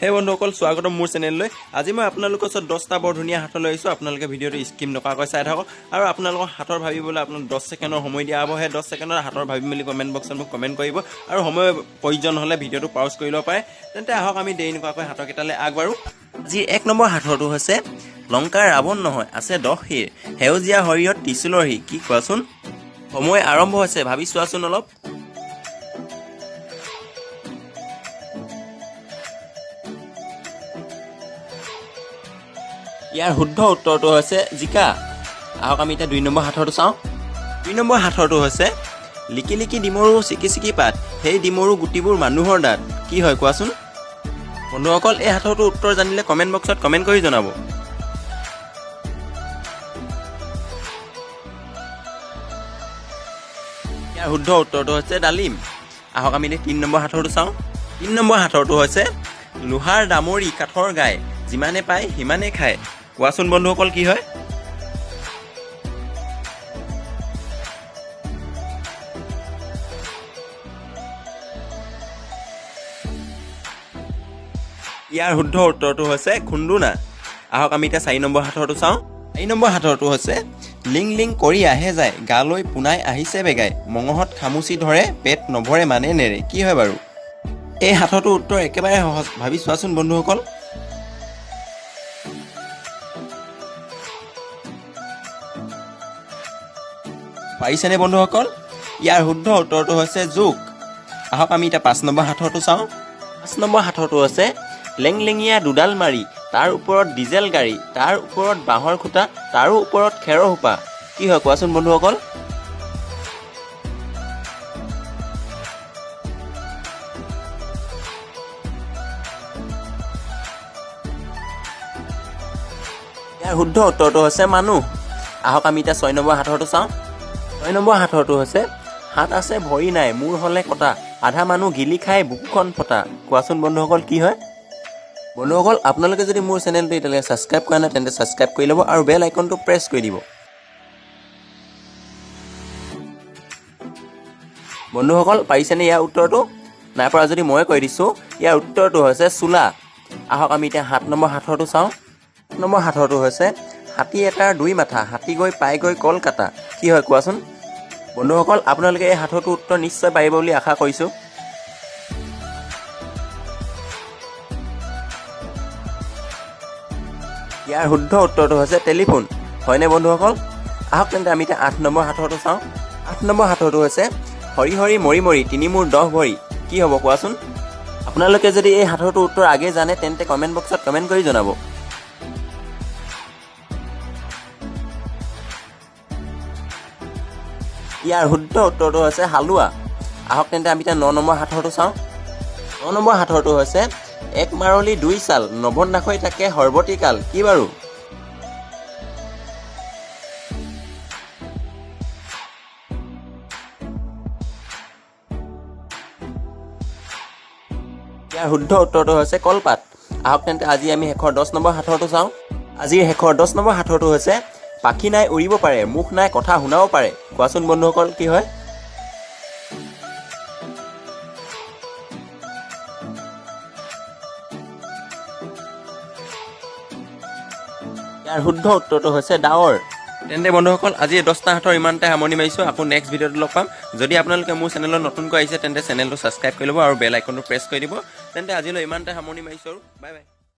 হে বন্ধুসকল, স্বাগতম মোৰ চেনেললৈ। আজি মই আপোনালোকৰ ওচৰত 10টা বৰ ধুনীয়া সাঁথৰ লৈ আহিছোঁ। আপোনালোকে ভিডিঅ'টো স্কিপ নকৰাকৈ চাই থাকক আৰু আপোনালোকৰ সাঁথৰ ভাবিবলৈ আপোনাক 10 ছেকেণ্ডৰ সময় দিয়া হ'ব। সেই 10 ছেকেণ্ডৰ সাঁথৰ ভাবি মেলি কমেণ্ট বক্সত মোক কমেণ্ট কৰিব আৰু সময় প্ৰয়োজন হ'লে ভিডিঅ'টো পাউজ কৰি ল'ব পাৰে। তেন্তে আহক আমি দেৰি নকৰাকৈ সাঁথৰকেইটালৈ আগবাঢ়োঁ। আজিৰ 1 নম্বৰ সাঁথৰটো হৈছে লংকাৰ ৰাৱণ নহয়, আছে 10 শিৰ, সেউজীয়া শৰীৰত ত্ৰিশূলৰ শিৰ। কি কোৱাচোন? সময় আৰম্ভ হৈছে, ভাবি চোৱাচোন অলপ। ইয়াৰ শুদ্ধ উত্তৰটো হৈছে জিকা। আহক আমি এতিয়া 2 নম্বৰ সাঁথৰটো চাওঁ। 2 নম্বৰ সাঁথৰটো হৈছে লিকি লিকি ডিমৰু চিকি চিকি পাত, সেই ডিমৰু গুটিবোৰ মানুহৰ দাঁত। কি হয় কোৱাচোন? বন্ধুসকল, এই সাঁথৰটোৰ উত্তৰ জানিলে কমেণ্ট বক্সত কমেণ্ট কৰি জনাব। ইয়াৰ শুদ্ধ উত্তৰটো হৈছে ডালিম। আহক আমি এতিয়া 3 নম্বৰ সাঁথৰটো চাওঁ। 3 নম্বৰ সাঁথৰটো হৈছে লোহাৰ দামৰি কাঠৰ গাই, যিমানে পায় সিমানে খায়। কোৱাচোন বন্ধুসকল কি হয়? ইয়াৰ শুদ্ধ উত্তৰটো হৈছে খুন্দুনা। আহক আমি এতিয়া 4 নম্বৰ সাঁথৰটো চাওঁ। 4 নম্বৰ সাঁথৰটো হৈছে লিং লিং কৰি আহে যায়, গালৈ পোনাই আহিছে বেগাই, মঙহত খামুচি ধৰে, পেট নভৰে মানে নেৰে। কি হয় বাৰু? এই সাঁথৰটোৰ উত্তৰ একেবাৰে সহজ, ভাবি চোৱাচোন বন্ধুসকল। পাৰিছেনে বন্ধুসকল? ইয়াৰ শুদ্ধ উত্তৰটো হৈছে জোক। আহক আমি এতিয়া 5 নম্বৰ সাঁথৰটো চাওঁ। 5 নম্বৰ সাঁথৰটো হৈছে লেংলেঙীয়া দুডাল মাৰি, তাৰ ওপৰত ডিজেল গাড়ী, তাৰ ওপৰত বাঁহৰ খুঁটা, তাৰো ওপৰত খেৰৰ সোপা। কি হয় কোৱাচোন বন্ধুসকল? ইয়াৰ শুদ্ধ উত্তৰটো হৈছে মানুহ। আহক আমি এতিয়া 6 নম্বৰ সাঁথৰটো চাওঁ। 6 নম্বৰ সাঁথৰটো হৈছে হাত আছে ভৰি নাই, মূৰ হ'লে কটা, আধা মানুহ গিলি খাই বুকুখন ফটা। কোৱাচোন বন্ধুসকল কি হয়? বন্ধুসকল, আপোনালোকে যদি মোৰ চেনেলটো এতিয়ালৈকে ছাবস্ক্ৰাইব কৰা নাই তেন্তে ছাবস্ক্ৰাইব কৰি ল'ব আৰু বেল আইকনটো প্ৰেছ কৰি দিব। বন্ধুসকল, পাৰিছেনে ইয়াৰ উত্তৰটো? নাই পৰা যদি মই কৈ দিছোঁ, ইয়াৰ উত্তৰটো হৈছে চোলা। আহক আমি এতিয়া 7 নম্বৰ সাঁথৰটো চাওঁ। 7 নম্বৰ সাঁথৰটো হৈছে হাতী এটাৰ 2 মাথা, হাতী গৈ পায়গৈ কলকাতা। কি হয় কোৱাচোন? বন্ধুসকল, আপোনালোকে এই সাঁথৰটোৰ উত্তৰ নিশ্চয় পাৰিব বুলি আশা কৰিছোঁ। ইয়াৰ শুদ্ধ উত্তৰটো হৈছে টেলিফোন। হয়নে বন্ধুসকল? আহক তেন্তে আমি এতিয়া 8 নম্বৰ সাঁথৰটো চাওঁ। 8 নম্বৰ সাঁথৰটো হৈছে হৰি হৰি মৰি মৰি তিনি মূৰ 10 ভৰি। কি হ'ব কোৱাচোন? আপোনালোকে যদি এই সাঁথৰটোৰ উত্তৰ আগে জানে তেন্তে কমেণ্ট বক্সত কমেণ্ট কৰি জনাব। ইয়াৰ শুদ্ধ উত্তৰটো হৈছে হালোৱা। আহক তেন্তে আমি এতিয়া 9 নম্বৰ সাঁথৰটো চাওঁ। 9 নম্বৰ সাঁথৰটো হৈছে এক মাৰলি 2 চাল, নৱন্দাসৈ থাকে সৰ্বতিকাল। কি বাৰু? ইয়াৰ শুদ্ধ উত্তৰটো হৈছে কলপাত। আহক তেন্তে আজি আমি শেষৰ 10 নম্বৰ সাঁথৰটো চাওঁ। আজিৰ শেষৰ 10 নম্বৰ সাঁথৰটো হৈছে পাখি নাই উৰিব পাৰে, মুখ নাই কথা শুনাব পাৰে। কোৱাচোন বন্ধুসকল কি হয়? ইয়াৰ শুদ্ধ উত্তৰটো হৈছে ডাৱৰ। তেন্তে বন্ধুসকল, আজি 10টা সাঁথৰ ইমানতে সামৰণি মাৰিছোঁ। আকৌ নেক্সট ভিডিঅ'ত লগ পাম। যদি আপোনালোকে মোৰ চেনেলত নতুনকৈ আহিছে তেন্তে চেনেলটো ছাবস্ক্ৰাইব কৰি ল'ব আৰু বেল আইকনটো প্ৰেছ কৰি দিব। তেন্তে আজিলৈ ইমানতে সামৰণি মাৰিছোঁ আৰু বাই বাই।